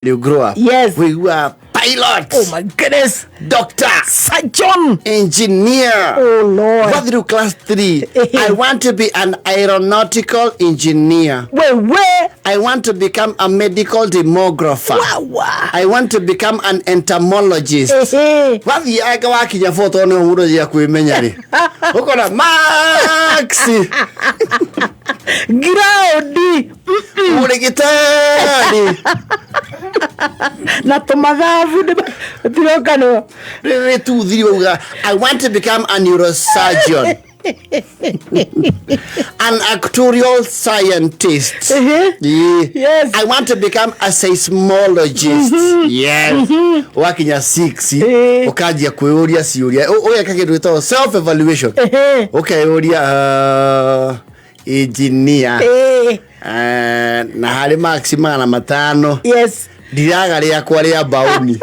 You grow up. Yes. We were pilots. Oh my goodness. Doctor. Surgeon. Engineer. Oh Lord. Go through class 3. I want to be an aeronautical engineer. Wewe. I want to become a medical demographer. Wawa. I want to become an entomologist. Ehe. Wathianga wakinya four tondũ nĩho mũndũ anjagia kwĩmenya rĩ, ũkona max. Ground. Mũrĩgĩtari. Na tũmathabu ndirokanwo. Rĩrĩ tu thiri wauga I want to become a neurosurgeon, an actuarial scientist. Ehe. Yeah. Yes. I want to become a seismologist. Yes. Wakinya 6 ukanjia kwĩyũria ciũria. Ũgeka kĩndũ gĩtagwo self evaluation. Ũkeyũria, engineer, na harĩ max 500, ndiraga rĩakwa rĩa mbaũni.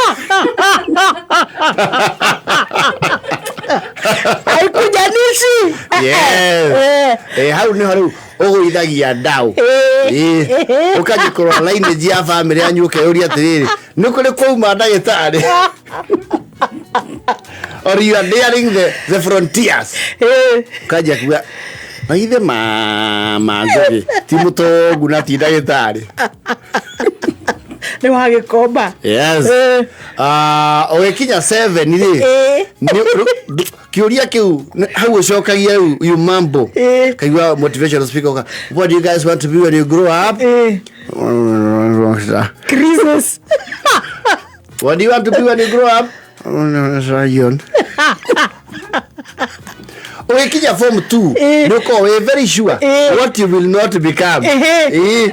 Haikujanishi. Yes. Hau nĩho rĩu ũgũithagia ndaũ. Ũkanjia kũrora lineage ya family yanyu, ũkeyũria atĩrĩrĩ, nĩ kũrĩ kwauma ndagĩtarĩ, or you are daring the frontiers. Ũkanjia kuga maithe ma Ngũgĩ ti mũtongu na ti ndagĩtarĩ. Nĩ wa gĩkomba. Yes. Ah, ũgĩkinya 7 rĩ, kĩũria kĩu hau ũcokagia rĩu, you mumble. Kaigua motivational speaker uka, "What do you guys want to be when you grow up?" Crisis. "What do you want to be when you grow up?" "Surgeon." Ũgĩkinya form 2, nĩ ũkorwo wĩ very sure what you will not become.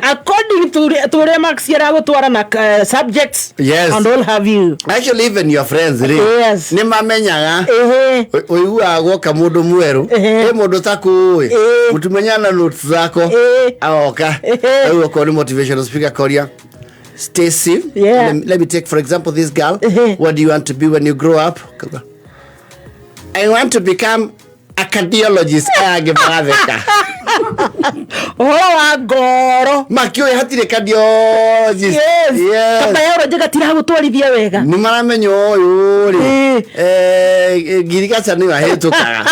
According to ũrĩa marks iragũtwara na subjects and all have you. Actually, even your friends rĩ, nĩ mamenyaga. Ũiguaga gwoka mũndũ mwerũ, ĩ mũndũ takũĩ, mũtumenyana na notes zako, agoka. Rĩu okorwo nĩ motivational speaker koria, "Stacy, let me take for example this girl. What do you want to be when you grow up?" Kauga, "I want to become a cardiologist." Aya angĩ maratheka. Ũhoro wa ngoro. Makĩũĩ hatirĩ cardiologist. Yes. Yes. Kabiology gatiragũtwarithia wega. Nĩ maramenya ũyũ rĩ, ngirigaca nĩyo ahĩtũkaga.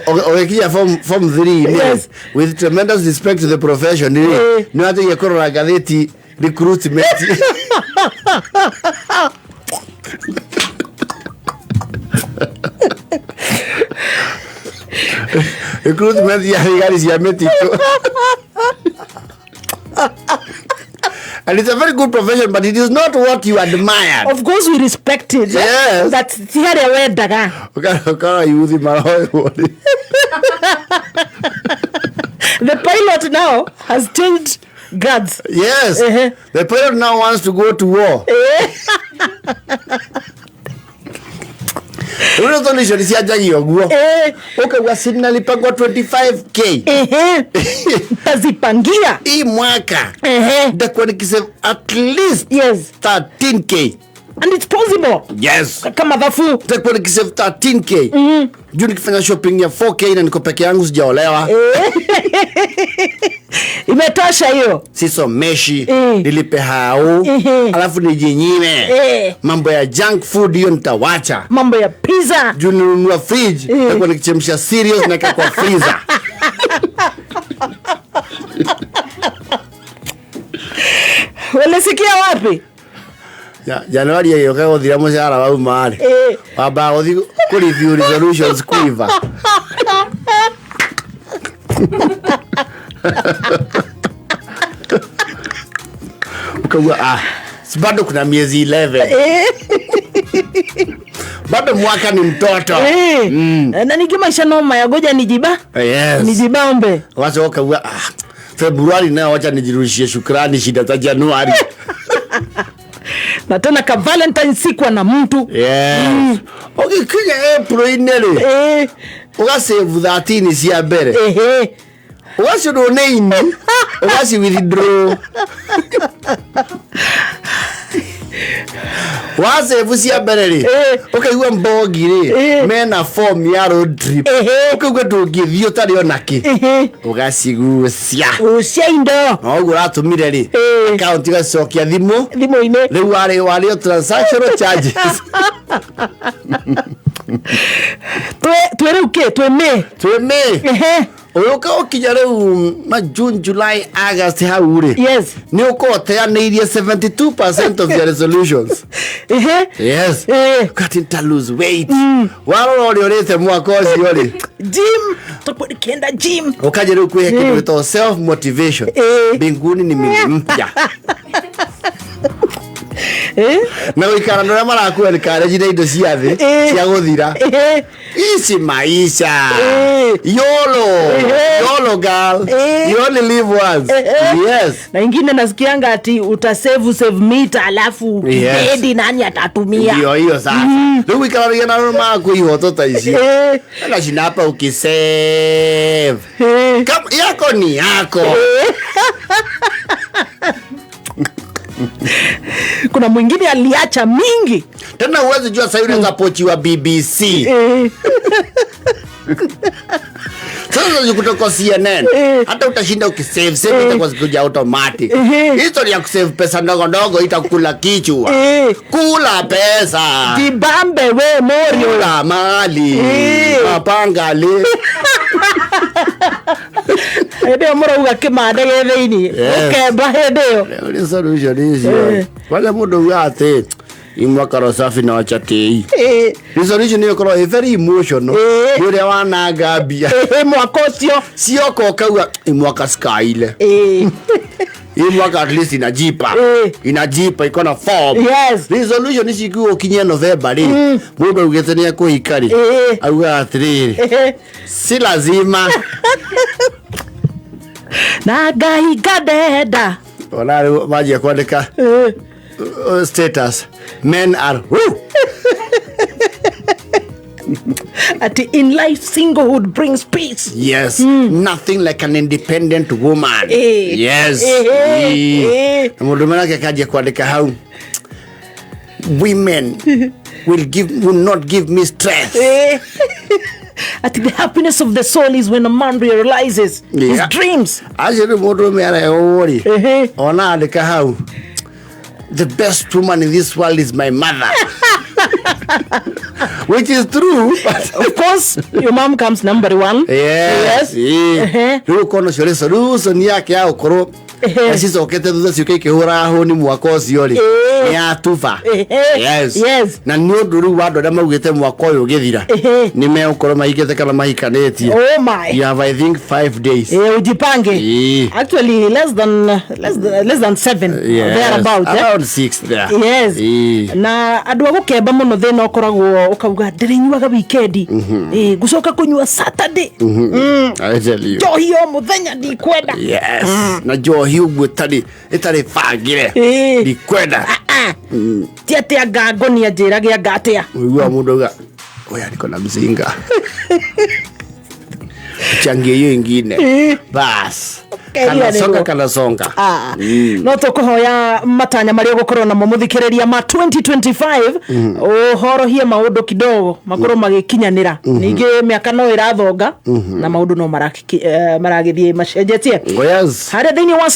Ũgĩkinya form 3 nĩ, with tremendous respect to the profession rĩ, nĩ wanjagia kũrora ngathĩti recruitment. Recruitment ya thigari cia mĩtitũ, and it's a very good profession, but it is not what you admired. Of course we respect it. Yes. But ti harĩa wendaga. Ũkara yuthi maroywo rĩ. The pilot now has changed guards. Yes. The pilot now wants to go to war. Rĩu resolution cianjagia ũguo. Ũkauga sinalipagwa 25K. Tazipangia. Hii mwaka nitakuwa nikisave at least 13K. And it's possible. Yes. Kama dhafu. Nitakuwa nikisave 13K. Juu nikifanya shopping ya 4K na niko peke yangu, sijaolewa. Imetosha hiyo. Sisomeshi, nilipe hau, alafu nijinyime. Mambo ya junk food hiyo nitawacha. Mambo ya pizza. Juu ninunua fridge, nitakuwa nikichemsha cereals naeka kwa freezer. Ulisikia wapi? Januari ĩgĩũka gũthira mũcara wauma rĩ, wambaga gũthiĩ kũ review resolutions quiver. Ukauga, "Ah, si bado kuna miezi 11, bado mwaka ni mtoto." Na ningĩ maisha no maya, ngoja nijiba nijibambe. Wacha ukauga, "Ah, Februari nayo wacha nijirushie shukrani shida za Januari." Na tena ka Valentine sikwa na mtu. Yes. Ũgĩkinya April-inĩ rĩ, ũgasave 13 cia mbere, ũgaciũrwo nĩ ini, ũgaci withdraw. Wa save cia mbere rĩ, ũkaigua mbogi rĩ, mena form ya road trip. Ũkaigua ndũngĩthiĩ ũtarĩ ona kĩ. Ũgacigucia. Gucia indo. Na ũguo ũratũmire rĩ, account igacokia thimũ thimũ-inĩ. Rĩu warĩ warĩo transactional charges. Twĩ rĩu kĩ twĩ mĩ. Twĩ mĩ. Ũyũka ũkinya rĩu ma June, July, August hau rĩ, nĩ ũkorwo ũteanĩirie 72% of your resolutions. Yes. Kati nita lose weight. Warora ũrĩa ũrĩte mwaka ũcio rĩ, Gym, tutakuwa nikienda gym. Ũkanjia rĩu kwĩhe kĩndũ gĩtagwo self motivation. Mbinguni ni mili mpya. Na gũikara na ũrĩa maraku encourage na indo cia thĩ cia gũthira. Ici maisha. YOLO. YOLO, girl. You only live once. Yes. Na ingine nasikianga ati utasave, save mita, alafu kidedi nani atatumia? Ndio hiyo sasa. Rĩu gũikaranagia na andũ maku ihoto ta icio. Na hapa ukisave. Kama yako ni yako. Kuna mwingine aliacha mingi. Tena huwezi jua sasa unaweza pochiwa BBC. Sasa kutoka CNN. Hata utashinda ukisave, save itakuwa zikuja automatic. History ya kusave pesa ndogo ndogo itakula kichwa. Kula pesa. Jibambe we morio. Kula mali. Mapangale. Hĩndĩ ĩyo mũrauga kĩmande gĩ thĩinĩ. Ũkemba hĩndĩ ĩyo. Rĩu solution icio. Kwanza mũndũ uga atĩ imwaka rosafi na wacha tĩi. Resolution ĩyo ĩkoragwo ĩ very emotional. Nĩ ũrĩa wananga mbia. Mwaka ũcio. Cioka ũkauga imwaka sikaile. Hii mwaka at least inajipa. Inajipa, iko na form. Resolution ici ikiuga ũkinye November rĩ, mũndũ augĩte nĩ ekũhika rĩ, augaga atĩrĩrĩ, si lazima. Na ngahinga ndenda. Ona rĩu manjia kwandĩka status, men are woo. Ati in life singlehood brings peace. Yes. Nothing like an independent woman. Yes. Na mũndũ menake akanjia kwandĩka hau, women will not give me stress. Ati the happiness of the soul is when a man realizes his dreams. Acio rĩu mũndũ ũmwe arehwo rĩ, ona andĩka hau, the best woman in this world is my mother. Which is true. But of course, your mom comes number one. Yes. Yes. Rĩu ũkona ũcio resolution yake ya gũkorwo acicokete thutha ciũke ikĩhũra hũni mwaka ũcio rĩ, nĩ yatuba. Yes. Na nĩ ũndũ rĩu wa andũ arĩa maugĩte mwaka ũyũ ũgĩthira, nĩ megũkorwo mahikĩte kana mahikanĩtie. Oh my. You have, I think, 5 days. Ujipange. Actually, less than 7. Yes. Thereabout, eh? Around 6 there. Yes. Na andũ a gũkemba mũno thĩna ũkoragwo ũkauga ndĩrĩnyuaga wikendi. Ngũcoka kũnyua Saturday. I tell you. Njohi o mũthenya ndikwenda. Yes. Na njohi ũguo ĩtarĩ bangĩre. Ndikwenda. Ti atĩ anga ngonia njĩrage anga atĩa. Ũiguaga mũndũ auga, oya niko na mzinga. Changie hiyo ingine. Bas. Keria Kana songa, nĩguo. kana songa. No tũkũhoya matanya marĩa ũgũkorwo namo mũthikĩrĩria ma 2025, ũhorohie maũndũ kidogo makorwo magĩkinyanĩra. Ningĩ mĩaka no ĩrathonga na maũndũ no maragĩthiĩ macenjetie. Oh, yes. Harĩa thĩinĩ wa